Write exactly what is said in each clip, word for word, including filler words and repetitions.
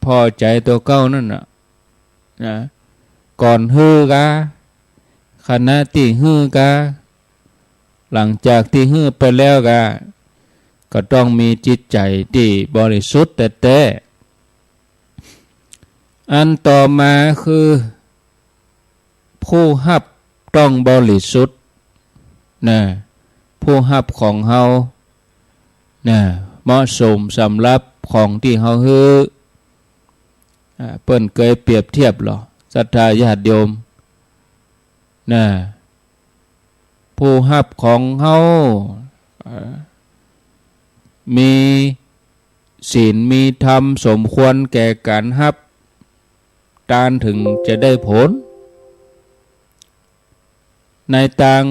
ผ่อใจ๋ตั๋วเก่านั่นน่ะ นะ ก่อนหื้อกา ขณะตี้หื้อกา หลังจากตี้หื้อไปแล้วกา ก็ต้องมีจิตใจ๋ตี้บริสุทธิ์แต๊ๆ อันต่อมาคือ ผู้ฮับต้องบริสุทธิ์ นะ ผู้ฮับของเฮา นะ เหมาะสมสำหรับของตี้เฮาหื้อ อ่า เปิ้นเกยเปรียบเทียบลอ ศรัทธาญาติโยม นะ ผู้ฮับของเฮา อ่า มีศีลมีธรรมสมควรแก่ก๋านฮับตาน เถิงจะได้ผล ในตาง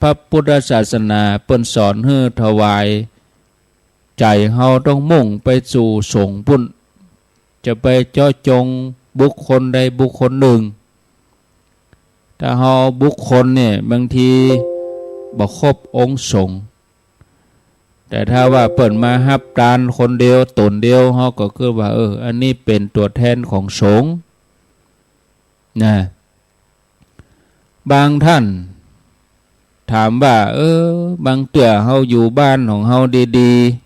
พระพุทธศาสนาเปิ้นสอนหื้อถวาย ใจ๋เฮาต้องมุ่งไปสู่สงฆ์ปุ้น จะไปเจาะจงบุคคลใดบุคคลนึ่ง ถ้าเฮาบุคคลเนี่ย บางทีบ่ครบองค์สงฆ์ แต่ถ้าว่าเปิ้นมาฮับตานคนเดียว ต๋นเดียว เฮาก็คือว่า เออ อันนี้เป๋นตั๋วแทนของสงฆ์ นะ บางต้านถามว่า เออ บางเตื้อเฮาอยู่บ้านของเฮาดีๆ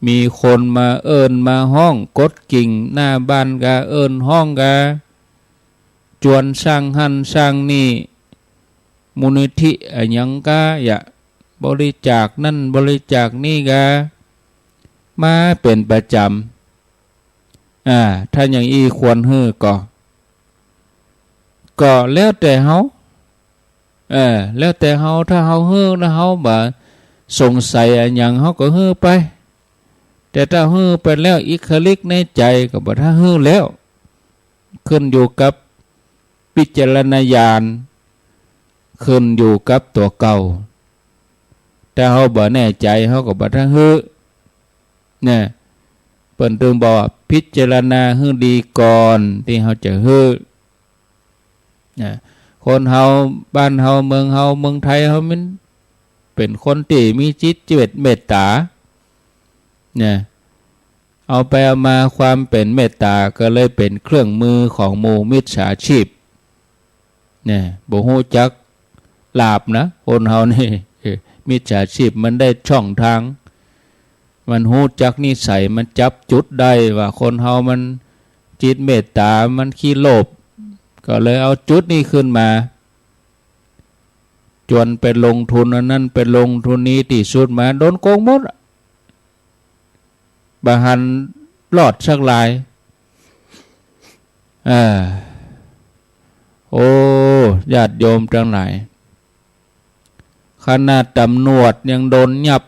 มีคนมาเอิ้นมาฮ้อง กดกิ่งหน้าบ้านกา เอิ้นฮ้องกา จวนสร้างหั้นสร้างนี่ มูลนิธิอะหยังกา อยากบริจาคนั่นบริจาคนี่กา มาเป๋นประจ๋ำ อ่า ถ้าอย่างอี้ควรหื้อก่อ ก็แล้วแต่เฮา เออ แล้วแต่เฮา ถ้าเฮาหื้อแล้วเฮาบ่สงสัยอะหยัง เฮาก็หื้อไป แต่ถ้าหื้อไปแล้วอิกขลิกในใจ๋ก็บ่ถ้าหื้อแล้ว ขึ้นอยู่กับวิจารณญาณ ขึ้นอยู่กับตั๋วเก่า ถ้าเฮาบ่แน่ใจ๋ เฮาก็บ่ถ้าหื้อ เนี่ย เปิ้นตึงบอกว่าพิจารณาหื้อดีก่อนตี้เฮาจะหื้อ เนี่ย คนเฮา บ้านเฮา เมืองเฮา เมืองไทยเฮา มันเป๋นคนตี้มีจิตเมตต๋า เนี่ย เอาไปเอามาความเป๋นเมตต๋าก็เลยเป๋นเครื่องมือของหมู่มิจฉาชีพ เนี่ย บ่ฮู้จักหลาบนะ คนเฮานี่ เออ มิจฉาชีพมันได้ช่องทาง มันฮู้จักนิสัย มันจับจุดได้ว่าคนเฮามันจิตเมตต๋า มันขี้โลภ ก็เลยเอาจุดนี้ขึ้นมา จวนไปลงทุนอันนั้น ไปลงทุนนี้ ตี้สุดมาโดนโกงหมดอะ บ่หันรอดสักราย เออ โอ้ ญาติโยมตังหลาย ขนาดต๋ำรวจยังโดนยับ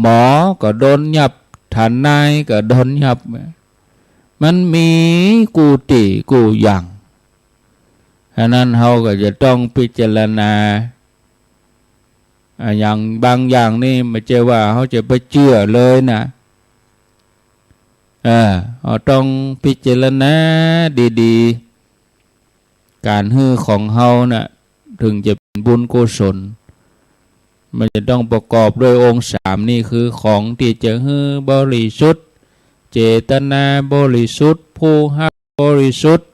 หมอก็โดนยับ ทนายก็โดนยับ มันมีกู้ตี้กู้อย่าง อันนั้นเฮาก็จะต้องพิจารณา อ่า อย่างบางอย่างนี่บ่ใจ้ว่าเฮาจะไปเจื้อเลยนะ เออ เฮาต้องพิจารณาดีๆ ก๋านหื้อของเฮาน่ะ เถิงจะเป๋นบุญกุศล มันจะต้องประกอบด้วยองค์สามนี่ คือของตี้จะหื้อบริสุทธิ์ เจตนาบริสุทธิ์ ผู้ฮับบริสุทธิ์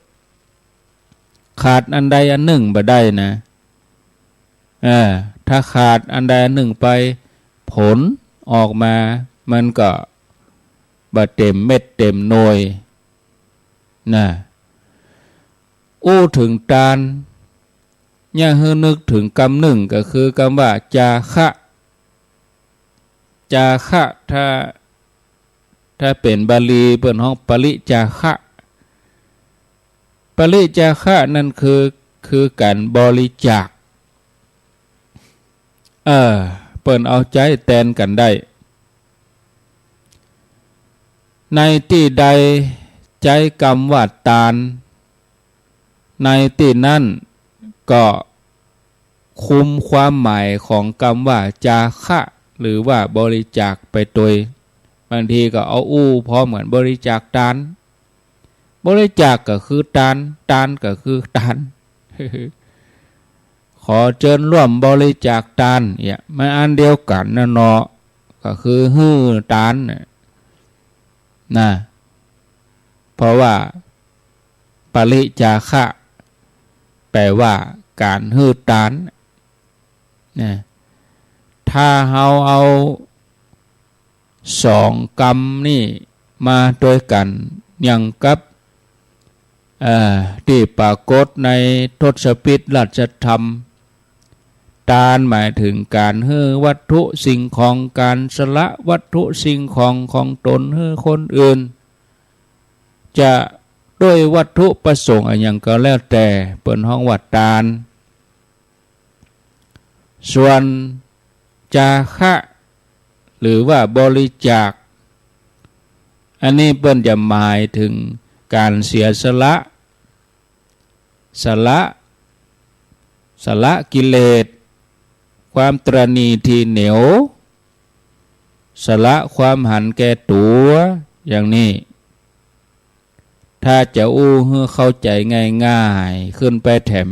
ขาดอันใดอันนึ่งบ่ได้นะ เออ ถ้าขาดอันใดอันนึ่งไป ผลออกมามันก็บ่เต๋มเม็ดเต๋มหน่วยนะ อู้เถิงตาน เนี่ยหื้อนึกเถิงกำนึ่งก็คือกำว่า จาคะ จาคะ ถ้า ถ้าเป๋นบาลีเปิ้นฮ้องปริจาคะ ปริจาคะนั่นคือ คือก๋านบริจาค เออ เปิ้นเอาใจ๊แตนกั๋นได้ ในตี้ใดใจ๊กำว่าตาน ในตี้นั้นก็คุมความหมายของกำว่าจาคะ หรือว่าบริจาคไปตวย บางทีก็เอาอู้พร้อมกั๋น บริจาคตาน บริจาคก็คือตาน ตานก็คือตาน ขอเจิญร่วมบริจาคตาน เนี่ย มันอันเดียวกั๋นน่ะเนาะ ก็คือหื้อตานน่ะ นะ เพราะว่าปริจาคะ แปลว่าก๋านหื้อตาน นะ ถ้าเฮาเอาสองกำนี้มาตวยกั๋น อย่างกับ เอ่อ ตี้ปรากฏในทศพิธราชธรรม ตานหมายเถิงก๋านหื้อวัตถุสิ่งของ ก๋านสละวัตถุสิ่งของของต๋นหื้อคนอื่น จะด้วยวัตถุประสงค์อะหยังก็แล้วแต่ เปิ้นฮ้องว่าตาน ส่วนจาคะ หรือว่าบริจาค อันนี้เปิ้นจะหมายเถิงก๋านเสียสละ สละ สละกิเลส ความตระหนี่ถี่เหนียว สละความหันแก่ตั๋ว อย่างนี้ ถ้าจะอู้หื้อเข้าใจ๋ง่ายๆ ขึ้นไปแถม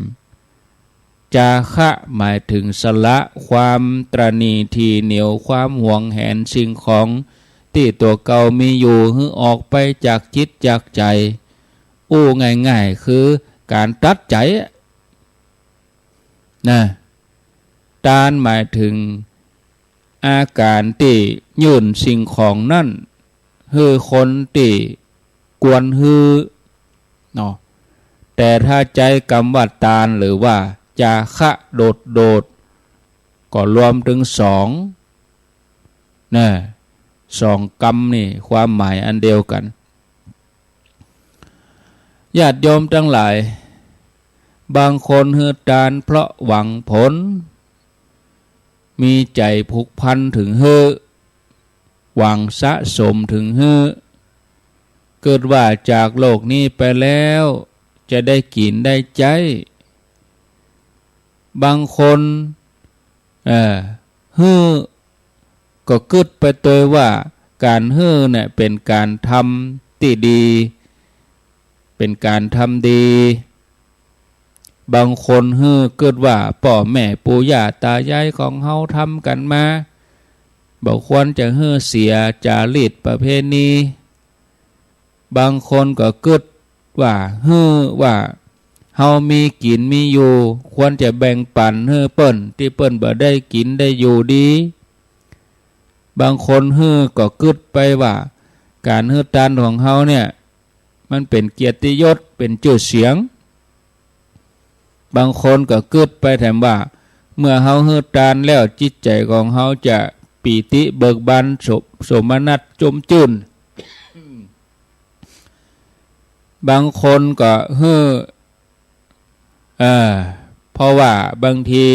จาคะหมายเถิงสละความตระหนี่ถี่เหนียว ความหวงแหนสิ่งของตี้ตั๋วเก่ามีอยู่ หื้อออกไปจากจิตจากใจ๋ อู้ง่ายๆ คือก๋านตัดใจ๋อะ นะ ตานหมายเถิงอาก๋านตี้ยื่นสิ่งของนั้นหื้อคนตี้ควรหื้อเนาะ แต่ถ้าใจ๊กำว่าตานหรือว่าจาคะโดดๆ ก็รวมเถิงสอง นะ สองกำนี้ความหมายอันเดียวกั๋น ญาติโยมตังหลาย บางคนหื้อตานเพราะหวังผล มีใจ๋ผูกพันเถิงหื้อ หวังสะสมเถิงหื้อ กึ๊ดว่าจากโลกนี้ไปแล้วจะได้กิ๋นได้ใจ๊ บางคน เอ่อ หื้อ ก็กึ๊ดไปตวยว่าก๋านหื้อเนี่ยเป๋นก๋านทำตี้ดี เป๋นก๋านทำดี บางคนหื้อกึ๊ดว่าป้อแม่ปู่ย่าต๋ายายของเฮาทำกั๋นมา บ่ควรจะหื้อเสียจารีตประเพณี บางคนก็กึ๊ดว่าหื้อว่าเฮามีกิ๋นมีอยู่ ควรจะแบ่งปั๋นหื้อเปิ้นตี้เปิ้นบ่ได้กิ๋นได้อยู่ดี บางคนหื้อก็กึ๊ดไปว่าก๋านหื้อตานของเฮาเนี่ย มันเป๋นเกียรติยศ เป๋นจื้อเสียง บางคนก็กึ๊ดไปแถมว่า เมื่อเฮาหื้อตานแล้ว จิตใจ๋ของเฮาจะปีติเบิกบาน โส- โสมนัสจมจื้น บางคนก็หื้อ เอ่อ เพราะว่าบางที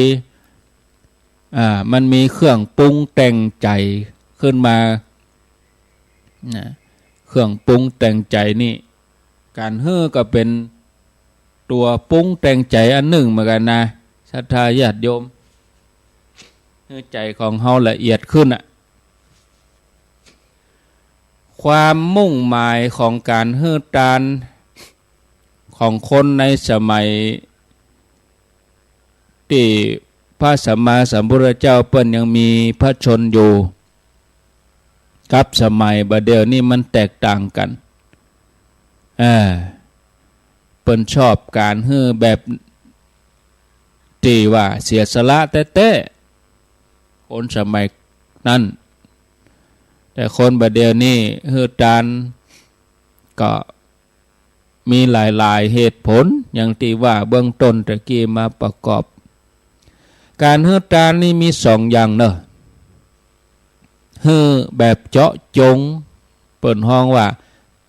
อ่า มันมีเครื่องปรุงแต่งใจ๋ขึ้นมา นะ เครื่องปรุงแต่งใจ๋นี่ ก๋านหื้อก็เป๋นตั๋วปรุงแต่งใจ๋อันนึ่งเหมือนกั๋นนะ ศรัทธาญาติโยม หื้อใจ๋ของเฮาละเอียดขึ้นอะ ความมุ่งหมายของก๋านหื้อตานของคนในสมัยตี้พระสัมมาสัมพุทธเจ้าเปิ้นยังมีพระชนม์อยู่ กับสมัยบ่าเดี่ยวนี้มันแตกต่างกั๋น เออ เปิ้นชอบก๋านหื้อแบบตี้ว่าเสียสละแต๊ๆ คนสมัยนั้น แต่คนบ่าเดี่ยวนี้หื้อตานก็มีหลายๆ เหตุผล อย่างตี้ว่าเบื้องต้นตะกี้มาประกอบ ก๋านหื้อตานนี่มีสองอย่างเนาะ หื้อแบบเจาะจง เปิ้นฮ้องว่า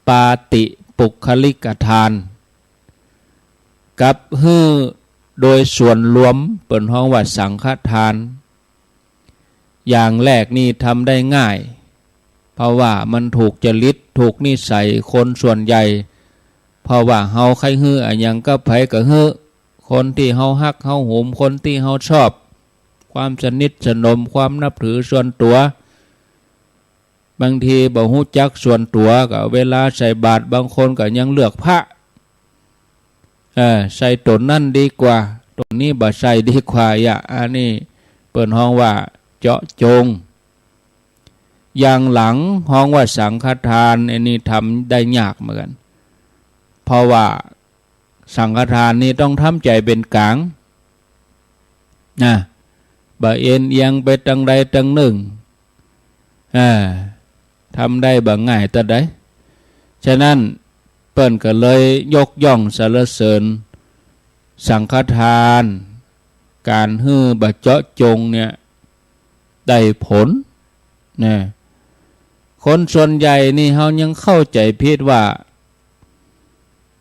ปาติปุคคลิกทาน กับหื้อโดยส่วนรวม เปิ้นฮ้องว่าสังฆทาน อย่างแรกนี่ทำได้ง่าย เพราะว่ามันถูกจริต ถูกนิสัยคนส่วนใหญ่ เพราะว่าเฮาใค่หื้ออะหยังกับใผก็หื้อ คนตี้เฮาฮักเฮาหวง คนตี้เฮาชอบ ความสนิทสนม ความนับถือส่วนตั๋ว บางทีบ่ฮู้จักส่วนตั๋ว ก็เวลาใส่บาตร บางคนก็ยังเลือกพระ เออ ใส่ต๋นนั้นดีกว่า ต๋นนี้บ่ใส่ดีกว่า อย่า อันนี้เปิ้นฮ้องว่าเจาะจง อย่างหลังฮ้องว่าสังฆทาน อันนี้ทำได้ยากเหมือนกั๋น เพราะว่าสังฆทานนี่ต้องทำใจ๋เป๋นก๋างนะ บ่เอนเอียงไปตางใดตางนึ่ง อ่า ทำได้บ่ง่ายเต้าใด ฉะนั้นเปิ้นก็เลยยกย่องสรรเสริญสังฆทาน ก๋านหื้อบ่เจาะจงเนี่ยได้ผลนะ คนส่วนใหญ่นี่เฮายังเข้าใจ๋ผิดว่า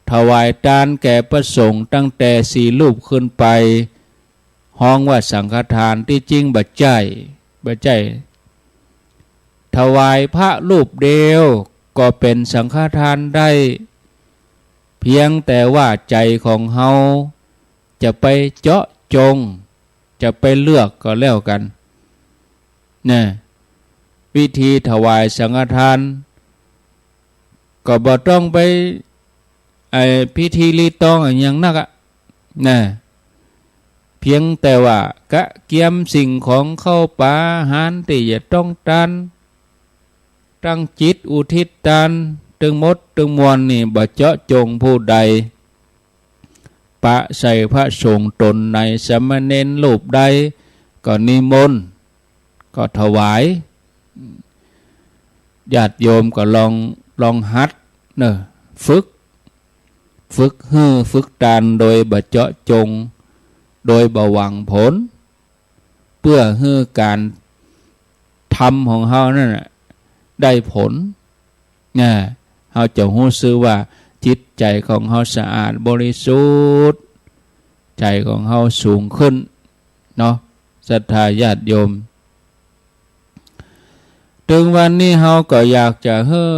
ถวายตานแก่พระสงฆ์ตั้งแต่สี่รูปขึ้นไป ฮ้องว่าสังฆทาน ตี้จริงบ่ใจ้ บ่ใจ้ ถวายพระรูปเดียวก็เป๋นสังฆทานได้ เพียงแต่ว่าใจ๋ของเฮาจะไปเจาะจง จะไปเลือกก็แล้วกั๋นนะ วิธีถวายสังฆทาน ก็บ่ต้องไป ไอ้พิธีรีตองอะหยังนักอะนะ เพียงแต่ว่ากะเกียมสิ่งของข้าวป๋าอาหารตี้จะต้องตาน ตั้งจิตอุทิศตานตึงหมดตึงมวลนี่ บ่เจาะจงผู้ใด ปะใส่พระสงฆ์ต๋นไหน สามเณรรูปใดก็นิมนต์ ก็ถวาย ญาติโยมก็ลอง ลองหัดเนาะ ฝึก ฝึกหื้อ ฝึกตานโดยบ่เจาะจง โดยบ่หวังผล เปื้อหื้อก๋านทำของเฮานั่นน่ะได้ผลนะ เฮาจะฮู้สึกว่าจิตใจ๋ของเฮาสะอาดบริสุทธิ์ ใจ๋ของเฮาสูงขึ้นเนาะ ศรัทธาญาติโยม ตึงวันนี้เฮาก็อยากจะหื้อ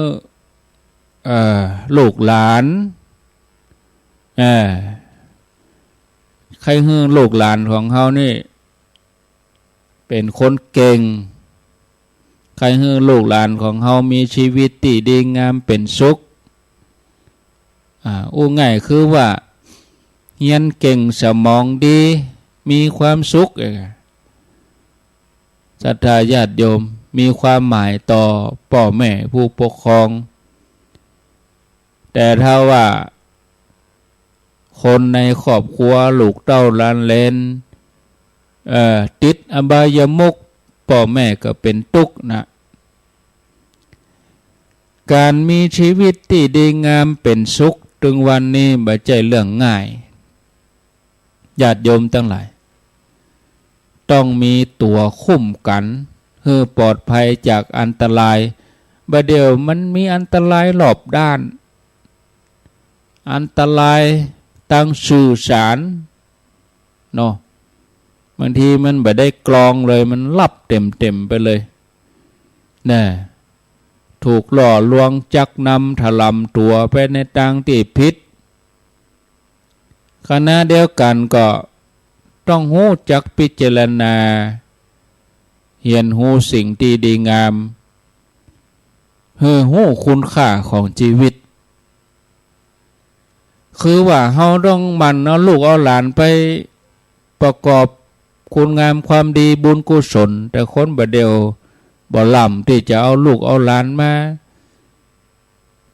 เอ่อ ลูกหลาน เอ่อ ใค่หื้อลูกหลานของเฮานี่เป๋นคนเก่ง ใค่หื้อลูกหลานของเฮามีชีวิตตี้ดีงามเป๋นสุข อ่า อู้ง่ายคือว่า เฮียนเก่ง สมองดี มีความสุข เออ ศรัทธาญาติโยม มีความหมายต่อป้อแม่ผู้ปกครอง แต่ถ้าว่าคนในครอบครัว ลูกเต้าหลานเหลน เอ่อ ติดอบายมุข ป้อแม่ก็เป๋นตุ๊กข์นะ ก๋านมีชีวิตตี้ดีงามเป๋นสุขตึงวันนี้บ่ใจ้เรื่องง่าย ญาติโยมตังหลาย ต้องมีตั๋วคุ้มกั๋น หื้อปลอดภัยจากอันตราย บ่าเดี่ยวมันมีอันตรายรอบด้าน อันตรายตางสื่อสารเนาะ บางทีมันบ่ได้กรองเลย มันลับเต็มๆ ไปเลย น่ะ ถูกล่อลวงจักนำถล่ำตั๋วไปในตางตี้ผิด ขณะเดียวกั๋นก็ต้องฮู้จักพิจารณา เฮียนฮู้สิ่งตี้ดีงาม หื้อฮู้คุณค่าของชีวิต คือว่าเฮาต้องหมั่นเอาลูกเอาหลานไปประกอบคุณงามความดีบุญกุศล แต่คนบ่าเดี่ยวบ่หล่ำตี้จะเอาลูกเอาหลานมา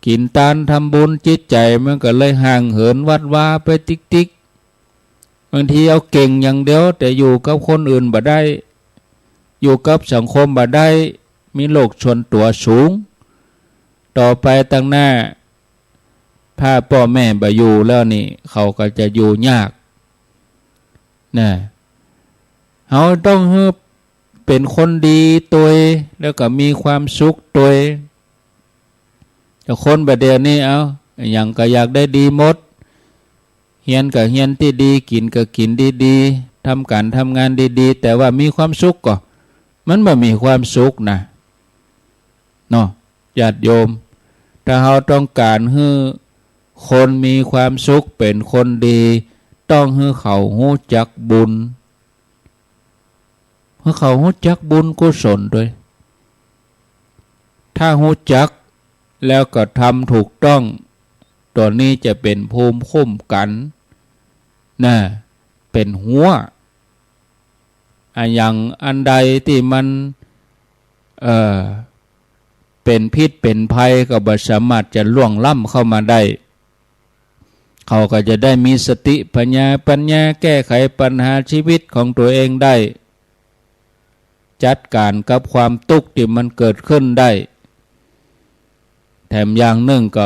กิ๋นตานทำบุญ จิตใจ๋มันก็เลยห่างเหินวัดวาไปติ๊กๆ บางทีเอาเก่งอย่างเดียว แต่อยู่กับคนอื่นบ่ได้ อยู่กับสังคมบ่ได้ มีโลกส่วนตั๋วสูง ต่อไปตางหน้า ถ้าป้อแม่บ่อยู่แล้วนี่ เขาก็จะอยู่ยาก น่ะ เฮาต้องหื้อเป๋นคนดีตวย แล้วก็มีความสุขตวย แต่คนบ่าเดี่ยวนี้ เอ้า หยังก็อยากได้ดีหมด เฮียนก็เฮียนตี้ดี กิ๋นก็กิ๋นดีๆ ทำก๋านทำงานดีๆ แต่ว่ามีความสุขก่อ มันบ่มีความสุขนะ เนาะ ญาติโยม ถ้าเฮาต้องก๋านหื้อคนมีความสุข เป๋นคนดี ต้องหื้อเขาฮู้จักบุญ หื้อเขาฮู้จักบุญกุศลตวย ถ้าฮู้จักแล้วก็ทำถูกต้อง ตั๋วนี้จะเป๋นภูมิคุ้มกั๋น น่ะ เป๋นฮั้ว อะ อย่างอันใดตี้มัน เอ่อ เป๋นพิษเป๋นภัยก็บ่สามารถจะล่วงล้ำเข้ามาได้ เขาก็จะได้มีสติปัญญา ปัญญาแก้ไขปัญหาชีวิตของตัวเองได้ จัดก๋านกับความตุ๊กข์ตี้มันเกิดขึ้นได้ แถมอย่างนึ่งก็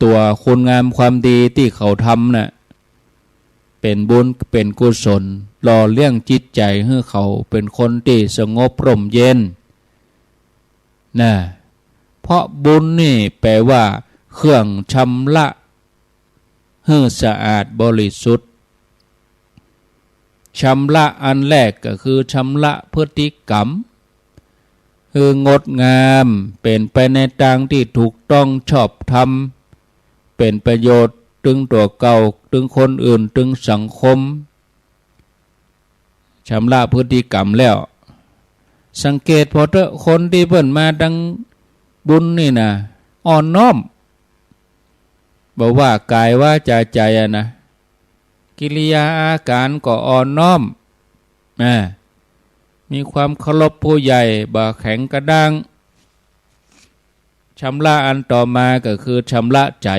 ตั๋วคุณงามความดีตี้เขาทำน่ะ เป๋นบุญเป๋นกุศล หล่อเลี้ยงจิตใจ๋หื้อเขาเป๋นคนตี้สงบร่มเย็น นะ เพราะบุญนี่แปลว่าเครื่องชำระหื้อสะอาดบริสุทธิ์ ชำระอันแรกก็คือชำระพฤติกรรม หื้องดงาม เป๋นไปในตางตี้ถูกต้องชอบธรรม เป๋นประโยชน์ตึงตั๋วเก่า ตึงคนอื่น ตึงสังคม ชำระพฤติกรรมแล้ว สังเกตผ่อเต๊อะ คนตี้เปิ้นมาตังบุญนี่นะ อ่อนน้อม บ่ว่ากายวาจาใจ๋อะนะ กิริยาอาก๋านก็อ่อนน้อม อ่า มีความเคารพผู้ใหญ่ บ่แข็งกระด้าง ชำระอันต่อมาก็คือชำระใจ๋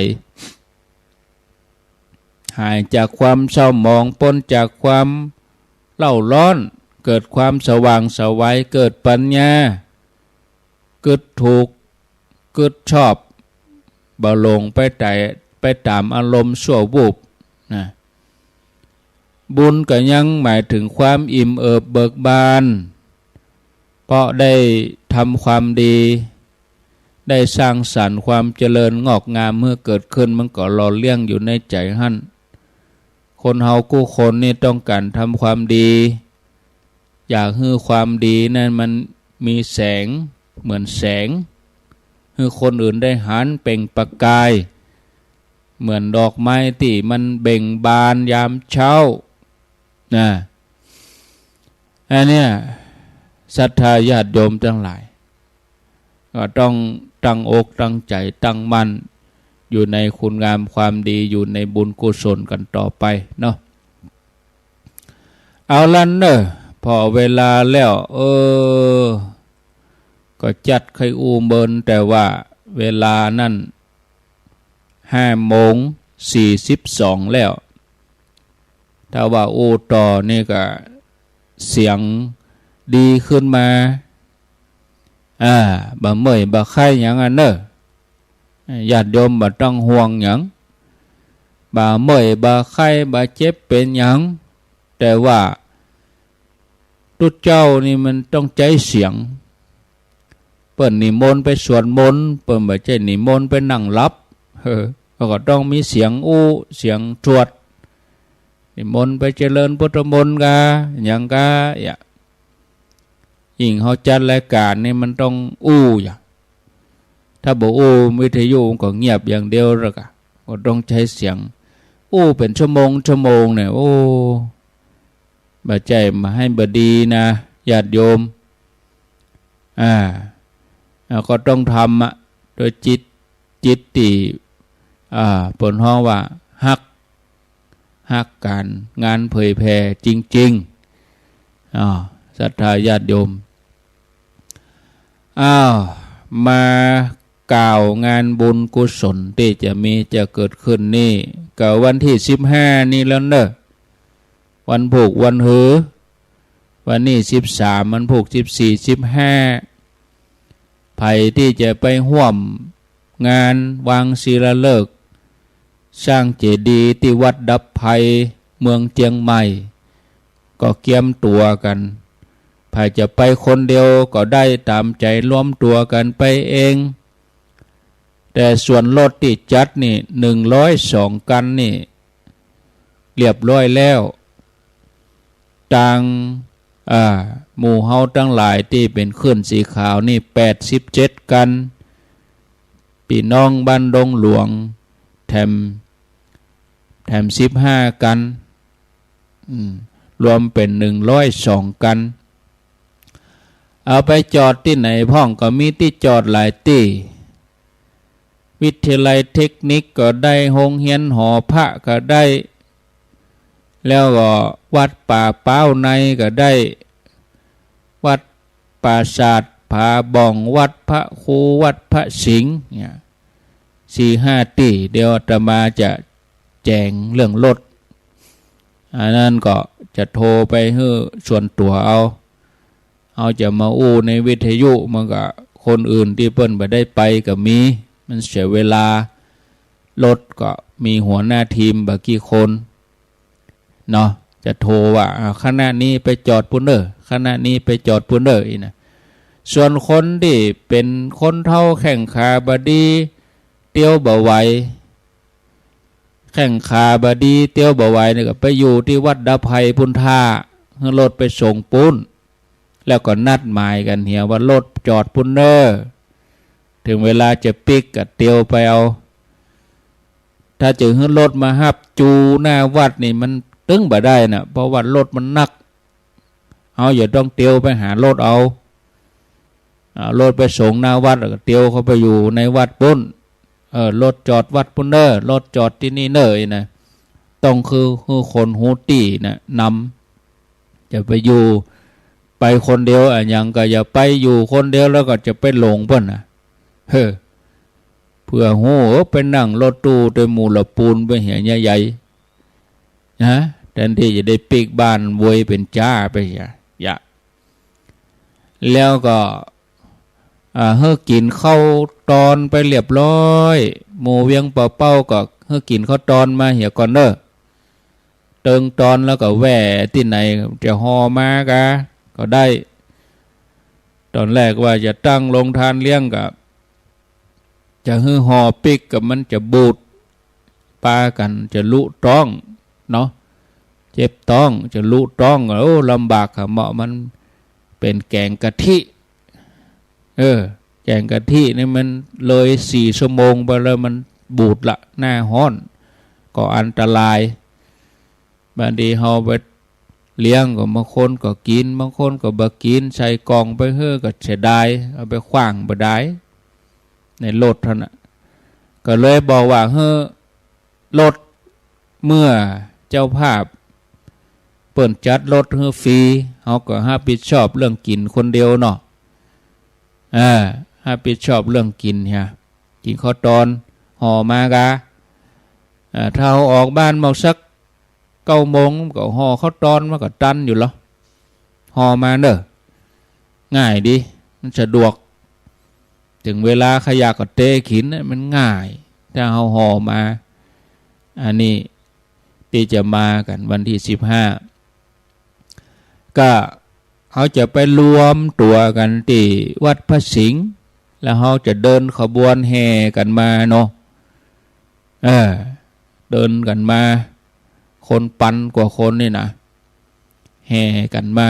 หายจากความเศร้าหมอง ป๊นจากความเร่าร้อน เกิดความสว่างไสว เกิดปัญญา กึ๊ดถูก กึ๊ดชอบ บ่หลงไปต๋าย ไปต๋ามอารมณ์ชั่ววูบนะ บุญก็ยังหมายเถิงความอิ่มเอิบเบิกบาน เพราะได้ทำความดี ได้สร้างสรรค์ความเจริญงอกงามหื้อเกิดขึ้น มันก็หล่อเลี้ยงอยู่ในใจ๋หั้น คนเฮากู้คนนี่ต้องก๋านทำความดี อยากหื้อความดีนั้นมันมีแสง เหมือนแสง หื้อคนอื่นได้หันเปล่งประกาย เหมือนดอกไม้ตี้มันเบ่งบานยามเช้า นะ อันเนี้ย ศรัทธาญาติโยมตังหลาย ก็ต้องตั้งอกตั้งใจ๋ตั้งมั่น อยู่ในคุณงามความดี อยู่ในบุญกุศลกั๋นต่อไปเนาะ เอาละเน่อ ผ่อเวลาแล้ว เออ ก็จัดใค่อู้เมิน แต่ว่าเวลานั้นห้าโมงสี่สิบสองแล้ว ถ้าว่าอู้ต่อนี่ก็เสียงดีขึ้นมา อ่า บ่เมื่อยบ่ไข้หยังอะเน่อ ญาติโยมบ่ต้องห่วงหยัง บ่เมื่อยบ่ไข้บ่เจ็บเป๋นหยัง แต่ว่าตุ๊เจ้านี่มันต้องใจ๊เสียง เปิ้นนิมนต์ไปสวดมนต์ เปิ้นบ่ใจ้นิมนต์ไปนั่งหลับ เออ ก็ต้องมีเสียงอู้ เสียงสวด นิมนต์ไปเจริญพุทธมนต์กา หยังกา อย่า ยิ่งเฮาจัดรายก๋านนี่มันต้องอู้อย่า ถ้าบ่อู้วิทยุมันก็เงียบอย่างเดียวแล้วกะ ก็ต้องใจ๊เสียง อู้เป๋นชั่วโมงชั่วโมงเนี่ย โอ้ บ่ใจ้บ่หื้อบ่ดีนะ ญาติโยม อ่า แล้วก็ต้องทำอะ โดยจิต จิตตี้ อ่า เปิ้นฮ้องว่าฮัก ฮักก๋านงานเผยแผ่จริงๆ อ้าว ศรัทธาญาติโยม อ้าว มากล่าวงานบุญกุศลตี้จะมีจะเกิดขึ้นนี่ ก็วันตี้สิบห้านี่แล้วเน่อ วันพูกวันหือ วันนี้สิบสาม วันพูกสิบสี่ สิบห้า ใผตี้จะไปฮ่วมงานวางศิลาฤกษ์ สร้างเจดีย์ตี้วัดดับภัยเมืองเจียงใหม่ ก็เกียมตั๋วกั๋น ใผจะไปคนเดียวก็ได้ต๋ามใจ๋ รวมตั๋วกั๋นไปเอง แต่ส่วนรถตี้จัดนี่ หนึ่งร้อยสองกั๋นนี่ เรียบร้อยแล้ว ตาง อ่า หมู่เฮาตังหลายตี้เป๋นคลื่นสีขาวนี่ แปดสิบเจ็ดกั๋น ปี้น้องบ้านดงหลวง แถม แถมสิบห้ากั๋น อืม รวมเป๋นหนึ่งร้อยสองกั๋น เอาไปจอดตี้ไหนพ่อง ก็มีตี้จอดหลายตี้ วิทยาลัยเทคนิคก็ได้ โฮงเฮียนหอพระก็ได้ แล้วก็วัดป่าป๊าวในก็ได้ วัดปราสาท ผาบ่อง วัดพระครู วัดพระสิงห์ เนี่ย สี่ห้าตี้ เดี๋ยวอาตมาจะแจ๋งเรื่องรถ อันนั้นก็จะโทรไปหื้อส่วนตั๋วเอา เฮาจะมาอู้ในวิทยุมันก็คนอื่นตี้เปิ้นบ่ได้ไปก็มี มันเสียเวลา รถก็มีหัวหน้าทีมบ่กี่คน เนาะ จะโทรว่า อ่า คณะนี้ไปจอดปู้นเน่อ คณะนี้ไปจอดปู้นเน่อ อี้นะ ส่วนคนตี้เป๋นคนเฒ่าแข้งขาบ่ดี เตียวบ่ไหว แข้งขาบ่ดี เตียวบ่ไหวเนี่ย ก็ไปอยู่ตี้วัดดาไพรปู้นท่า หื้อรถไปส่งปู้น แล้วก็นัดหมายกั๋นเหียว่ารถจอดปู้นเน่อ เถิงเวลาจะปิ๊กก็เตียวไปเอา ถ้าจะหื้อรถมาฮับจูหน้าวัดนี่มันตึงบ่ได้นะ เพราะว่ารถมันหนัก เฮาจะต้องเตียวไปหารถเอา เอารถไปส่งหน้าวัด แล้วก็เตียวเข้าไปอยู่ในวัดปู้น เออ รถจอดวัดปู้นเน่อ รถจอดตี้นี่เน่อ อี้นะ ต้องคือ คือคนฮู้ตี้นะนำ จะไปอยู่ ไปคนเดียวอะหยังก็อย่าไป อยู่คนเดียวแล้วก็จะไปหลงเปิ้นนะ เฮ้อ เปื้อฮู้ เออ ไปนั่งรถตู้ตวยหมู่ละปูนไปเหียใหญ่ๆ นะ แทนตี้จะได้ปิ๊กบ้านเวยเป๋นจ๊าไปเหีย อย่า แล้วก็ อ่า หื้อกิ๋นข้าวตอนไปเรียบร้อย หมู่เวียงป่าเป้าก็หื้อกิ๋นข้าวตอนมาเหียก่อนเน่อ เติงตอนแล้วก็แว่ตี้ไหน จะห่อมากา ก็ได้ ตอนแรกว่าจะตั้งโฮงตานเลี้ยงก็ จะหื้อห่อปิ๊กก็มันจะบูด ปากั๋นจะลุต๊องเนาะ เจ็บต๊อง จะลุต๊อง โอ้ ลำบากค่ะ เหมาะมันเป๋นแก๋งกะทิ เออ แก๋งกะทินี่มันเลยสี่ชั่วโมงไปแล้วมันบูดละ หน้าฮ้อน ก็อันตราย บางทีเฮาไปเลี้ยงก็บางคนก็กิ๋น บางคนก็บ่กิ๋น ใส่กล่องไปหื้อก็เสียดาย เอาไปขว้างบ่ได้ ในรถหั้นน่ะ ก็เลยบอกว่าหื้อรถ เมื่อเจ้าภาพเปิ้นจัดรถหื้อฟรี เฮาก็ฮับผิดชอบเรื่องกิ๋นคนเดียวเนาะ อ่า ฮับผิดชอบเรื่องกิ๋นเหีย กิ๋นข้าวตอน ห่อมากา อ่า ถ้าเฮาออกบ้านมาสักเก้าโมง ก็ห่อข้าวตอนมาก็ตันอยู่แล้ว ห่อมาเน่อ ง่ายดี มันสะดวก เถิงเวลาใค่อยากก็เตะกิ๋นน่ะ มันง่าย ถ้าเฮาห่อมา อันนี้ตี้จะมากั๋นวันตี้สิบห้า ก็เฮาจะไปรวมตั๋วกั๋นตี้วัดพระสิงห์ แล้วเฮาจะเดินขบวนแห่กั๋นมาเนาะ เออ เดินกั๋นมา คนปันกว่าคนนี่นะ แห่กั๋นมา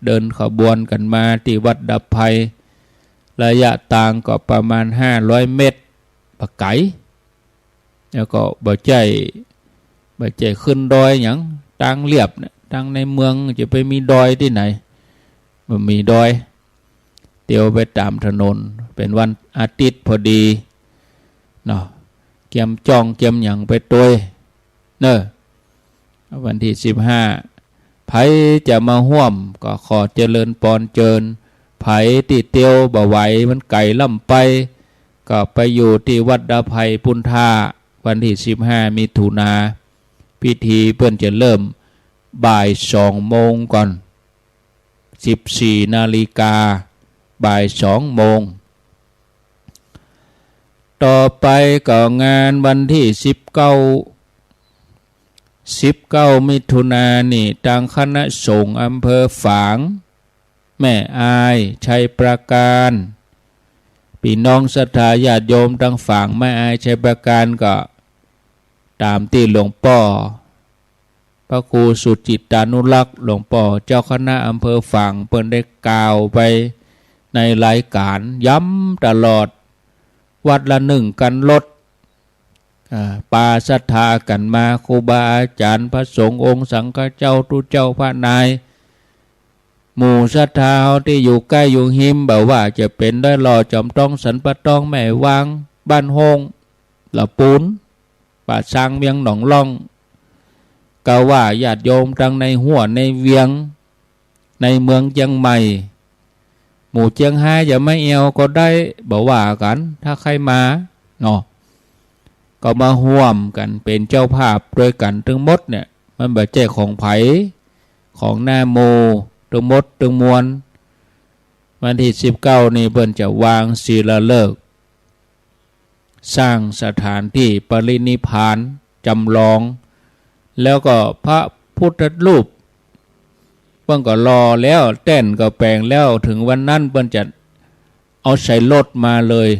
เดินขบวนกั๋นมาตี้วัดดาไพร ระยะตางก็ประมาณห้าร้อยเมตร บ่ไก๋ แล้วก็บ่ใจ้ บ่ใจ้ขึ้นดอยหยัง ตางเลียบเนี่ย ตางในเมืองจะไปมีดอยตี้ไหน บ่มีดอย เตียวไปต๋ามถนน เป๋นวันอาทิตย์พอดีเนาะ เกียมจ้องเกียมหยังไปตวย เน่อ วันตี้สิบห้า ใผจะมาฮ่วมก็ขอเจริญปอนเจิญ ใผตี้เตียวบ่ไหวมันไก๋ล้ำไป ก็ไปอยู่ตี้วัดดาไพรปู้นท่า วันตี้สิบห้ามิถุนา พิธีเปิ้นจะเริ่มบ่ายสองโมงก่อน สิบสี่นาฬิกา บ่ายสองโมง ต่อไปก็งานวันตี้สิบเก้า สิบเก้ามิถุนานี่ ตางคณะสงฆ์อำเภอฝาง แม่อาย ชัยปราการ ปี้น้องศรัทธาญาติโยมตางฝางแม่อาย ชัยปราการก็ต๋ามตี้หลวงป้อ พระครูสุจิตตานุรักษ์ หลวงป้อเจ้าคณะอำเภอฝาง เปิ้นได้กล่าวไปในรายก๋าน ย้ำตลอด วัดละหนึ่งคันรถ อ่า ปาศรัทธากั๋นมา ครูบาอาจ๋ารย์ พระสงฆ์องค์สังฆเจ้า ตุ๊เจ้าพระนาย หมู่ศรัทธาเฮาตี้อยู่ใก้อยู่ฮิม บ่ว่าจะเป๋นดอยหล่อ จอมตอง สันป่าตอง แม่วาง บ้านโฮ่ง ละปูน ป่าซาง เวียงหนองล่อง กาว่าญาติโยมตางในฮั่วในเวียง ในเมืองเจียงใหม่ หมู่เจียงฮายจะไม่เอาก็ได้ บ่ว่ากั๋น ถ้าใค่มาเนาะ ก็มาฮ่วมกั๋นเป๋นเจ้าภาพตวยกั๋นตึงหมดเนี่ย มันบ่ใจ้ของใผ ของหน้าหมู่ตึงหมดตึงมวล วันตี้สิบเก้านี่เปิ้นจะวางศิลาฤกษ์ สร้างสถานตี้ปรินิพพานจ๋ำลอง แล้วก็พระพุทธรูป เปิ้นก็หล่อแล้ว แต้นก็แป๋งแล้ว เถิงวันนั้นเปิ้นจะเอาใส่รถมาเลย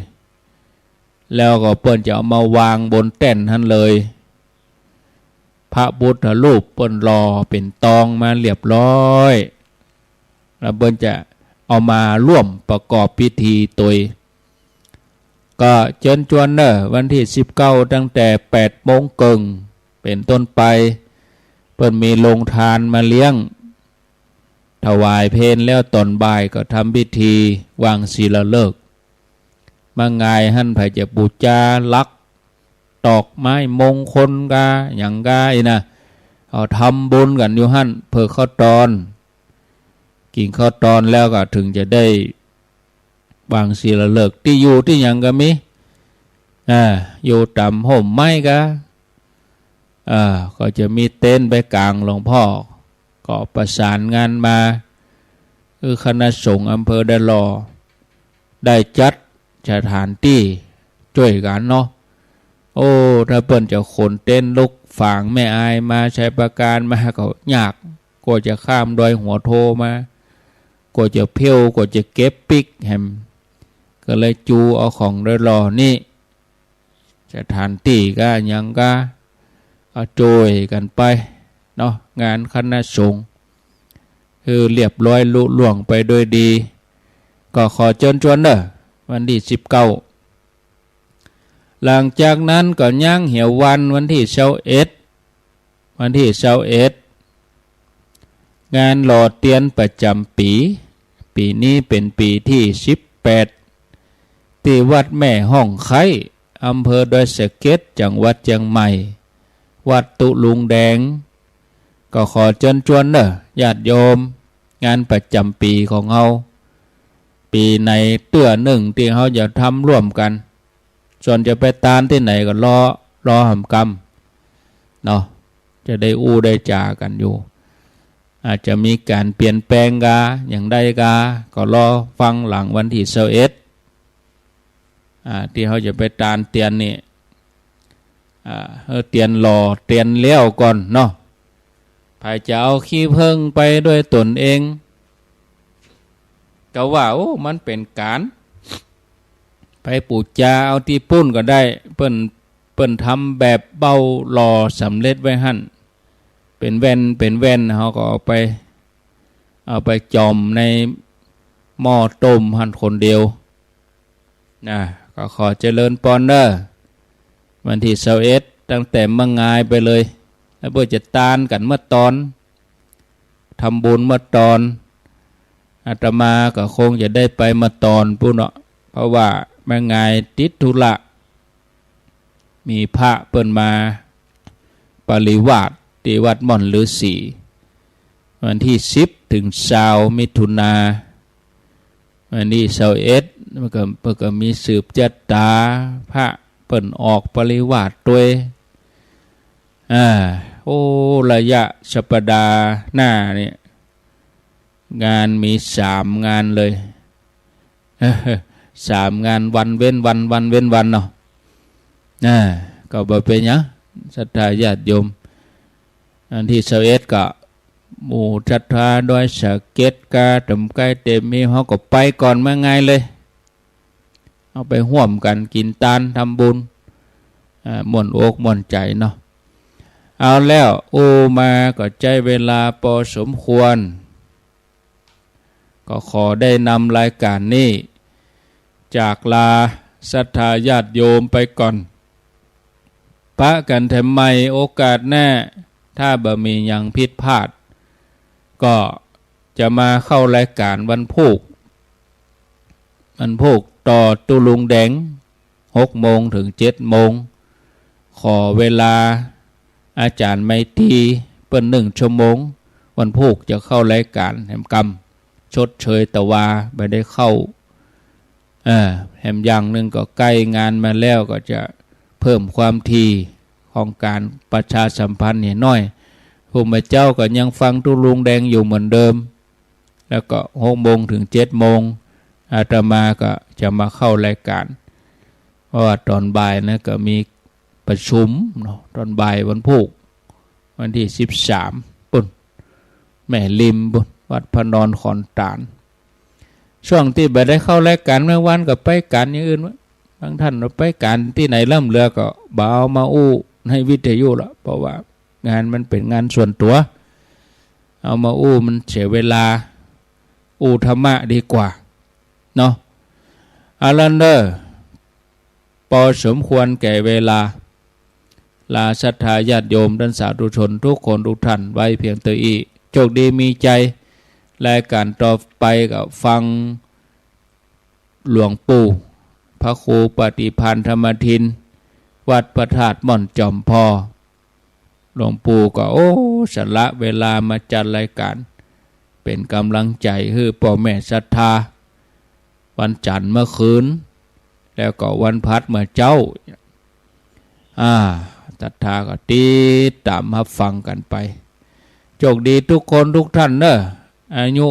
แล้วก็เปิ้นจะเอามาวางบนแต้นหั้นเลย พระพุทธรูปเปิ้นหล่อเป๋นตองมาเรียบร้อย แล้วเปิ้นจะเอามาร่วมประกอบพิธีตวย ก็เจิญจวนเน่อ วันตี้สิบเก้า ตั้งแต่แปดโมงเกิ่งเป๋นต้นไป เปิ้นมีโฮงตานมาเลี้ยง ถวายเพลแล้วต๋อนบ่ายก็ทำพิธีวางศิลาฤกษ์ มางายหั้น ใผจะปู๋จา ลักดอกไม้มงคลกา หยังกาอี้นะ เอาทำบุญกั๋นอยู่หั้น เผิกข้าวตอน กิ๋นข้าวตอนแล้วก็เถิงจะได้วางศิลาฤกษ์ ตี้อยู่ตี้หยังก็มี อ่า อยู่ต๋ามฮ่มไม้กา อ่า ก็จะมีเต็นท์ไปก๋างหลวงพ่อ ก็ประสานงานมา คือคณะสงฆ์อำเภอดอยหล่อ ได้จัดสถานตี้จ้วยกั๋นเนาะ โอ้ ถ้าเปิ้นจะขนเต็นท์ลุกฝางแม่อายมา ชัยปราการมาก็ยาก กว่าจะข้ามดอยหัวโทมา กว่าจะเผี้ยว กว่าจะเก็บปิ๊กแหม ก็เลยจูเอาของดอยหล่อนี่ สถานตี้กาหยังกา เอาจ้วยกั๋นไปเนาะ งานคณะสงฆ์ คือเรียบร้อยลุล่วงไปด้วยดี ก็ขอเจิญจวนเน่อ วันตี้สิบเก้า หลังจากนั้นก็ยังเหียวัน วันตี้ซาวเอ็ด วันตี้ซาวเอ็ด งานหล่อเตียนประจ๋ำปี๋ ปี๋นี้เป๋นปี๋ตี้สิบแปด ตี้วัดแม่ฮ่องไคร้ อำเภอดอยสะเก็ด จังหวัดเจียงใหม่ วัดตุ๊ลุงแดง ก็ขอเจิญจวนเน่อ ญาติโยม งานประจ๋ำปี๋ของเฮา ปี๋ไหนเตื้อนึ่งตี้เฮาจะทำร่วมกั๋น ส่วนจะไปตานตี้ไหนก็รอ รอหำกำเนาะ จะได้อู้ได้จ๋ากั๋นอยู่ อาจจะมีก๋านเปลี่ยนแปลงกา อย่างใดกา ก็รอฟังหลังวันตี้ซาวเอ็ด อ่า ตี้เฮาจะไปตานเตียนนี่ อ่า เออ เตียนหล่อเตียนแล้วก่อนเนาะ ใผจะเอาขี้เผิ้งไปด้วยตนเอง ก็ว่า โอ้ มันเป๋นก๋าน ไปปู๋จาเอาตี้ปุ้นก็ได้ เปิ้น เปิ้นทำแบบเบ้าหล่อสำเร็จไว้หั้น เป๋นแว่น เป๋นแว่น เฮาก็เอาไป เอาไปจ่อมในหม้อต้มหั้นคนเดียว นะ ก็ขอเจริญปอนเน่อ วันตี้ซาวเอ็ด ตั้งแต่เมื่องายไปเลย แล้วเปิ้นจะตานกั๋นเมื่อตอน ทำบุญเมื่อตอน อาตมาก็คงจะได้ไปเมื่อตอนปู้นเนาะ เพราะว่าเมื่องายติดธุระ มีพระเปิ้นมาปริวาสตี้วัดม่อนฤาษี วันตี้สิบเถิงซาวมิถุนา วันตี้ซาวเอ็ด มันก็ มันก็มีสืบจะต๋า พระเปิ้นออกปริวาสตวย อ่า โอ้ ระยะสัปดาห์หน้าเนี่ย งานมีสามงานเลย สามงาน วันเว้นวัน วันเว้นวันเนาะ อ่า ก็บ่เป๋นหยัง ศรัทธาญาติโยม อันตี้ซาวเอ็ดก็ หมู่ศรัทธาดอยสะเก็ดกา ต๋ามใก้เต๋มมี เฮาก็ไปก่อนเมื่องายเลย เอาไปฮ่วมกั๋นกิ๋นตานทำบุญ อ่า ม่วนอกม่วนใจ๋เนาะ เอาแล้ว อู้มาก็ใจ๊เวลาปอสมควร ก็ขอได้นำรายก๋านนี้ จากลาศรัทธาญาติโยมไปก่อน ปะกั๋นแถมใหม่โอกาสหน้า ถ้าบ่มีหยังผิดพลาด ก็จะมาเข้ารายก๋านวันพูก วันพูกต่อตุ๊ลุงแดง หกโมงเถิงเจ็ดโมง ขอเวลาอาจ๋ารย์ไมตรีย์เปิ้นนึ่งชั่วโมง วันพูกจะเข้ารายก๋านแหมกำ ชดเชยตะวาบ่ได้เข้า เออ แหมอย่างนึ่งก็ใก้งานมาแล้ว ก็จะเพิ่มความถี่ของก๋านประชาสัมพันธ์ให้น้อย พวกแม่เจ้าก็ยังฟังตุ๊ลุงแดงอยู่เหมือนเดิม แล้วก็หกโมงถึงเจ็ดโมง อาตมาก็จะมาเข้ารายก๋าน เพราะว่าต๋อนบ่ายนะก็มีประชุมเนาะ ต๋อนบ่ายวันพูก วันตี้สิบสาม ปู๊น แม่ริมปู๊น วัดพระนอนขอนตาล ช่วงตี้บ่ได้เข้ารายก๋านเมื่อวานก็ไปก๋านอย่างอื่นวะ บางต้านว่าไปก๋านตี้ไหนล้ำเหลือก็บ่เอามาอู้ในวิทยุละ เพราะว่างานมันเป๋นงานส่วนตั๋ว เอามาอู้มันเสียเวลา อู้ธรรมะดีกว่าเนาะ เอาละเน่อ ปอสมควรแก่เวลา ลาศรัทธาญาติโยมต้านสาธุชนทุกคนทุกท่านไว้เพียงเต้าอี้ โชคดีมีชัย รายก๋านต่อไปก็ฟังหลวงปู่พระครูปฏิภาณธรรมทิน วัดพระธาตุม่อนจอมพอ หลวงปู่ก็ โอ้ สละเวลามาจัดรายก๋าน เป๋นก๋ำลังใจ๋หื้อป้อแม่ศรัทธา วันจันทร์เมื่อคืน แล้วก็วันพฤหัสเมื่อเจ๊า อ่า ศรัทธาก็ติดต๋ามฮับฟังกั๋นไป โชคดีทุกคนทุกท่านเน่อ อายุ